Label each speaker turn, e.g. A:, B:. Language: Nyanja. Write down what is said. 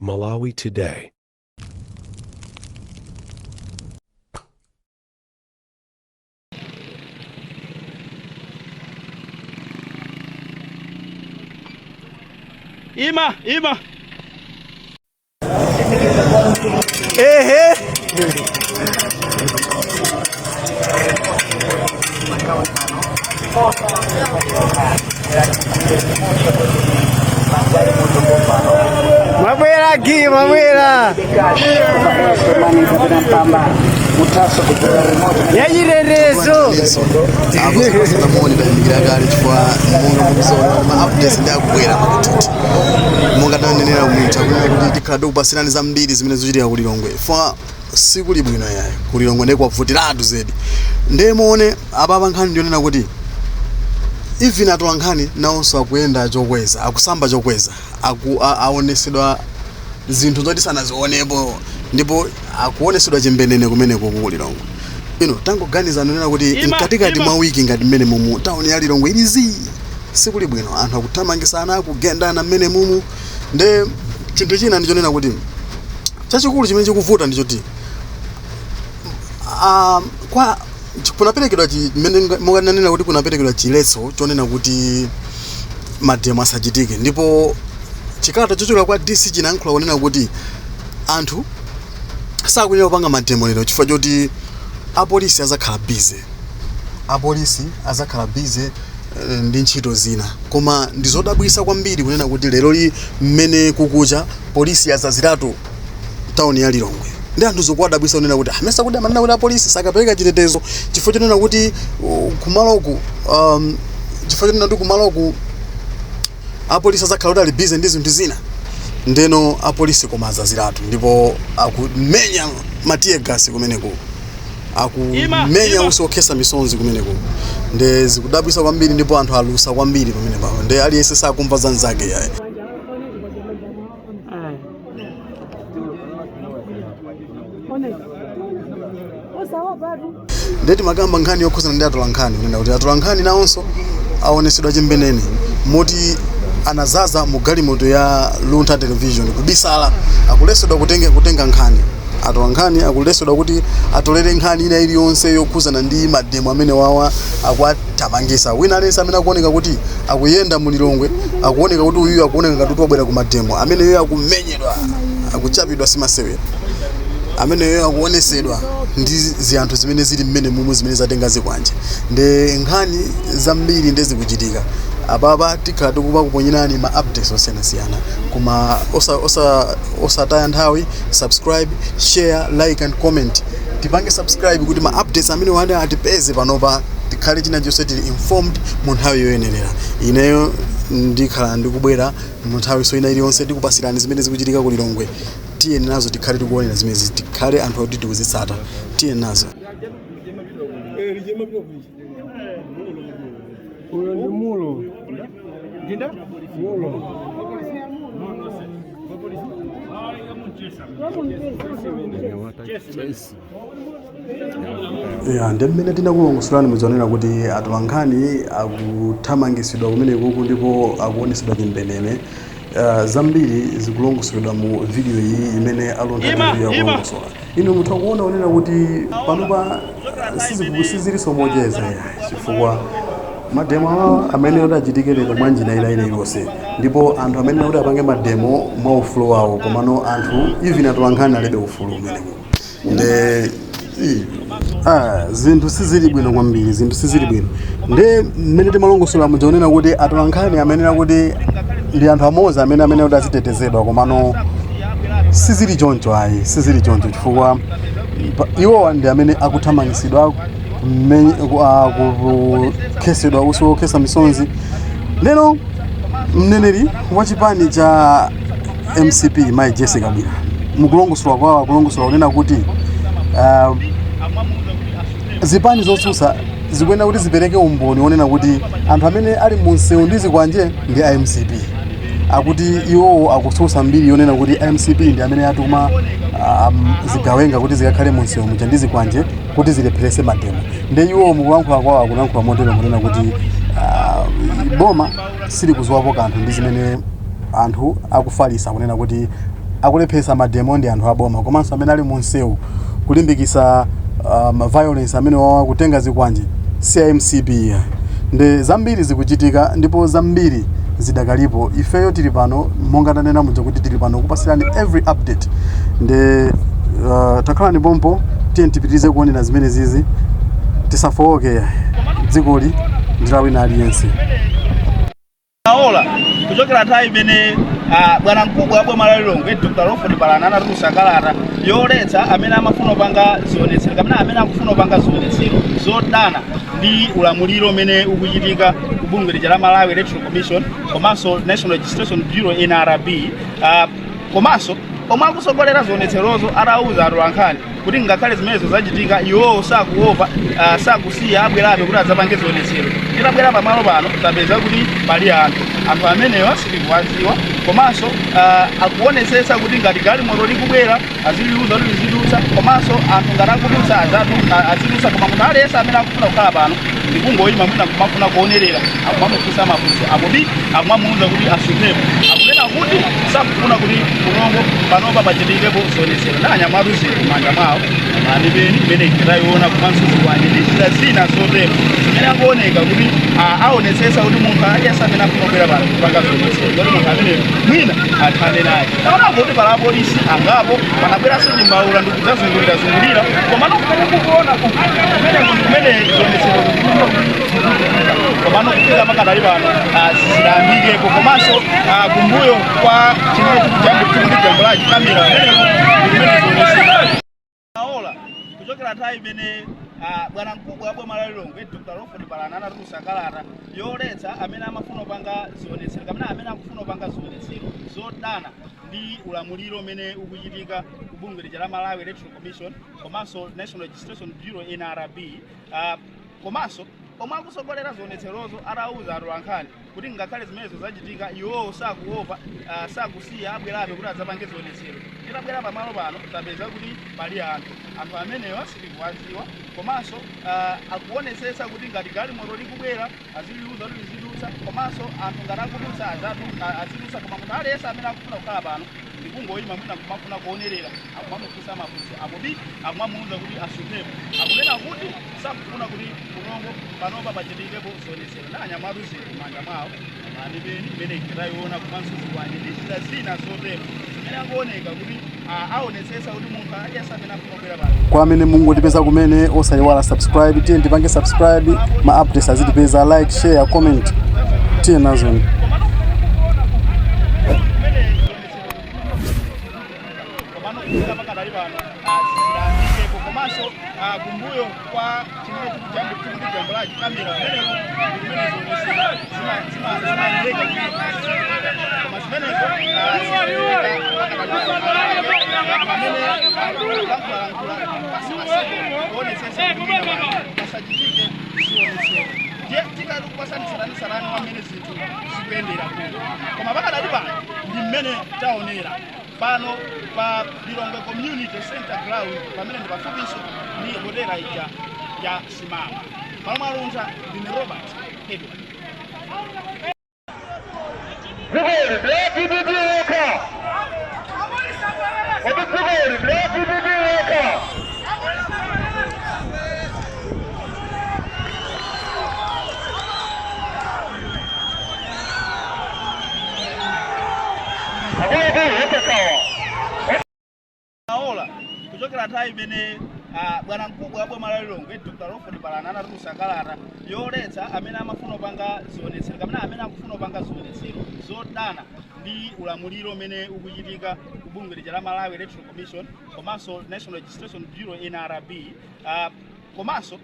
A: Malawi Today.
B: Ima, ima.
C: Ehe. Mwabwera gi, mwabwera. Yachirerezo.
D: Apo tayimikira kale chifukwa monga mukuziona ma updates ndi akubwera makuthuti monga tanenera munthu akunena kuti tikhala tikupasirani zambiri zimene zikuchitika ku Lilongwe fa sikuli bwino yayi ku Lilongwe ndiye kwavutiratu zedi. Ndiye muone apapa nkhani ndionena kuti even atola nkhani nawonso akuyenda chokweza, akusamba chokweza, aonesedwa zinthu zoti sanazionepo ndipo akuonesedwa chimbenene kumeneko ku Lilongwe. Ino tangoganiza nonena kuti
B: Ima,
D: mkatikati
B: ima.
D: mwa wiki ngati mmene mumu tawuni ya Lilongwe ili zii, sikuli bwino, anthu akuthamangisana, akugendana mmene mumu. Nde chinthu china ndichonena kuti chachikulu chimene chikuvuta ndichoti kwa kunaperekedwa mmene mukananena kuti kunaperekedwa chiletso chonena kuti mademo asachitike, ndipo chikalata chochokera kwa DC chinayankhula kunena kuti anthu sakuyenera kupanga mademo lero chifukwa choti apolisi azakhala busy, apolisi azakhala busy ndi ntchito zina. Koma ndizodabwisa kwambiri kunena kuti lero li mmene kukucha polisi yazaziratu tawuni ya Lilongwe, ndi anthu zikuwadabwisa kunena kuti amesa kuti amanena kuti apolisi sakapereka chitetezo chifukwa chonena kuti kumaloku chifukwa chonena kuti kumaloku apolisi azakhala kuti ali busy ndi zinthu zina. Ndeno apolisi koma azaziratu ndipo akumenya ma tear gas kumeneko, akumenya
B: Ima.
D: utsi okhesa misonzi kumeneko. Nde zikudabwisa kwambiri ndipo anthu alusa kwambiri pamene papo, nde aliyense sakumva za nzake yayi. Ndeti makamba nkhani yokhuzana ndi atola nkhani kunena kuti atola nkhani nawonso aonesedwa chimbenene moti anazaza mu galimoto ya Luntha Television kubisala, akulesedwa kutenga nkhani. Atola nkhani akulesedwa kuti atolere nkhani ina iliyonse yokhuzana ndi mademo amene wawa akuwathamangisa. Wina aliyense amene akuoneka kuti akuyenda mu Lilongwe, akuoneka kuti uyuyu akuoneka ngati kuti wabwera ku mademo, amene iye akumenyedwa, akuchapidwa, simasewera, ameneyo akuonesedwa ndi ziyanthu zimene zili mmene mumu zimene zatenga zikwanje. Ndi nkhani zambiri ndi zikuchitika apapa, tikhala tikupakuponyerani ma updates osiyanasiyana, koma osataya nthawi, subscribe, share, like and comment. Tipange subscribe kuti ma updates amene wani atipeze panopa, tikhale china chonse tili informed mu nthawi yoyenerera. Ineyo ndikhala ndikubwera mu nthawi so ina iliyonse ndikupasirani zimene zikuchitika ku Lilongwe. Tiye nazo, tikhale tikuonera zimenezi, tikhale anthu oti tikuzitsata. Tiye nazo.
C: Uyo ndi mulo. Mulo.
D: Ya, ndi mmene tinakulongosolani mudzionera kuti atolankhani akuthamangisidwa kumenekuku ndipo akuonesedwa chimbenene. Zambiri zikulongosoledwa mu video iyi imene a Luntha
B: Ima,
D: TV
B: ima.
D: akulongosola. Inu mutha kuona onena kuti panopa sizilinso mocheza yayi, chifukwa mademo awa amene kuti achitike lero mwa njira ina iliyonse, ndipo anthu amene kuti apange mademo mwa ufulu wawo, komano anthu even atolankhani alibe ufulu umenewu. Nde zinthu sizili bwino kwambiri, zinthu sizili bwino. Nde mmene timalongosola mujaonera kuti atolankhani amenera kuti ndi anthu amodzi amene kuti azitetezedwa, komano sizili choncho ayi, sizili choncho chifukwa iwowa ndi amene akuthamangisidwa, kukhesedwa utsi wokhesa misonzi. Lero mneneri wa chipani cha MCP Mai Jessie Kabwila mukulongosola kwawo akulongosola kunena kuti zipani zotsutsa zikuyenera kuti zipereke umboni wonena kuti anthu amene ali mu msewu ndi zikwanje ndi a MCP. Akuti iwowo akutsutsa mbiri yonena kuti MCP ndi amene atuma zigawenga kuti zikakhale mu msewu muja ndi zikwanje kuti zilepherese mademo. Nde iwowo mukulankhula kwawo akulankhula motero kunena kuti boma silikuziwapo kanthu ndi zimene anthu akufalisa kunena kuti Akulepheresa mademo ndi anthu aboma, komanso amene ali munsewu kulimbikisa violence, amene wawa kutenga zikwanje si a MCP ya. Ndi zambiri zikuchitika ndipo zambiri zidakalipo. Ifeyo tili pano, monga tanena muja kuti tili pano kupasirani every update. Ndi takhalani pompo, tiye tipitirize kuonera zimene zizi. Tisafowoke, dzikoli ndi la wina aliyense.
A: Aola kuchokera nthawi imene bwana mkubwa wa boma la Lilongwe, Dr Lawford Palani, anatulutsa kalata yoletsa amene amafuna kupanga zionetsero kapena amene akufuna kupanga zionetsero zodana ndi ulamuliro umene ukuchitika ku bungwe lija la Malawi Electoral Commission komanso National Registration Bureau, NRB. Komanso omwe akusogolera zionetserozo atauza atolankhani kuti ngakhale zimenezo zachitika, iwowo sakuopa, sakusiya, abwerabe kuti adzapange zionetsero. Titabwera pamalo pano tapeza kuti pali anthu. Anthu amenewa sitikuwadziwa, komanso akuonetsetsa kuti ngati galimoto likubwera aziliuza kuti lizidutsa, komanso anthu ngati akudutsa azidutsa. Koma munthu aliyense amene akufuna kukhala pano ndikungoyima, mwina kumafuna kuonerera, akumamufunsa mafunso, apo bii akumamuuza kuti asuthepo. Akunena kuti sakufuna kuti kunongo panopa pachitikepo zionetsero. Ndi anyamata zili kumanja mwawo, manipeni imene tayiona, komanso zikwanje ndi zida zina zotero zimene akuoneka kuti aonetsetsa kuti munthu aliyense amene afuna kubwera pano kupanga zionetsero, kuti munthu ameneyo mwina athane naye. Taona kuti pala apolisi angapo, panabweranso chimbaula ndi kudzazungulira zungulira. Komano kumene mukuona kumeneko ndi kumene zionetsero zikuchitika, komano kufika pakadali pano zidayambikepo. Komanso kumbuyo kwa chimene chikujambulachi kamera, kumeneko ndi kumene zionetsero. Aola kuchokera nthawi imene bwana mkubwa wa boma la Lilongwe, Dr Lawford Palani, anatulutsa kalata yoletsa amene amafuna kupanga zionetsero kapena amene akufuna kupanga zionetsero zodana ndi ulamuliro umene ukuchitika ku bungwe lija la Malawi Electoral Commission komanso National Registration Bureau, NRB. Komanso omwe akusogolera zionetserozo atauza atolankhani kuti ngakhale zimenezo zachitika, iwowo sakuopa, sakusiya, abwerabe kuti adzapange zionetsero. Titabwera pamalo pano tapeza kuti pali anthu. Anthu amenewa sitikuwadziwa, komanso akuonetsetsa kuti ngati galimoto likubwera aziliuza kuti lizidutsa, komanso anthu ngati akudutsa azidutsa. Koma munthu aliyense amene akufuna kukhala pano ndikungoyima, mwina kumafuna kuonerera, akumamufunsa mafunso, apo bii akumamuuza kuti asuthepo. Akunena kuti sakufuna kuti kunongo panopa pachitikepo zionetsero. Ndi anyamata zili kumanja mwawo, manipeni imene tayiona, komanso zikwanje ndi zida zina zotero zimene akuoneka kuti aonetsetsa kuti munthu aliyense amene afuna kubwera pano
D: Kwa amene mungotipeza kumene, osayiwala subscribe. Tiye tipange subscribe, ma updates azitipeza. Like, share, comment, tiye nazoni.
A: Komano kufika pakadali pano zidayambikepo. Komanso kumbuyo kwa chimene chikujambulachi kamera, kumeneko ndi kumene zionetsero zimayendeka. Koma zimenezo pamene akulankhulalankhula kuonetsetsa kuti pasachitike zionetsero, ndiye tikati kupasani tsatanetsatane wamene zinthu zikuyendera kuno. Koma pakadali pano ndi mmene taonera pano pa Lilongwe Community Center ground, pamene ndi pafupiso ndi hotela ija ya Simama. Malo mwa Luntha, ndine Robert Edward.
B: Dzikoli ndi DPP yokha. Kodi dzikoli ndi DPP yokha? Akuluakulu osakawa.
A: Aola kuchokera nthawi imene bwana mkubwa wa boma la Lilongwe, Dr Lawford Palani, anatulutsa kalata yoletsa amene amafuna kupanga zionetsero kapena amene akufuna kupanga zionetsero zodana ndi ulamuliro umene ukuchitika ku bungwe lija la Malawi Electoral Commission komanso National Registration Bureau, NRB. Komanso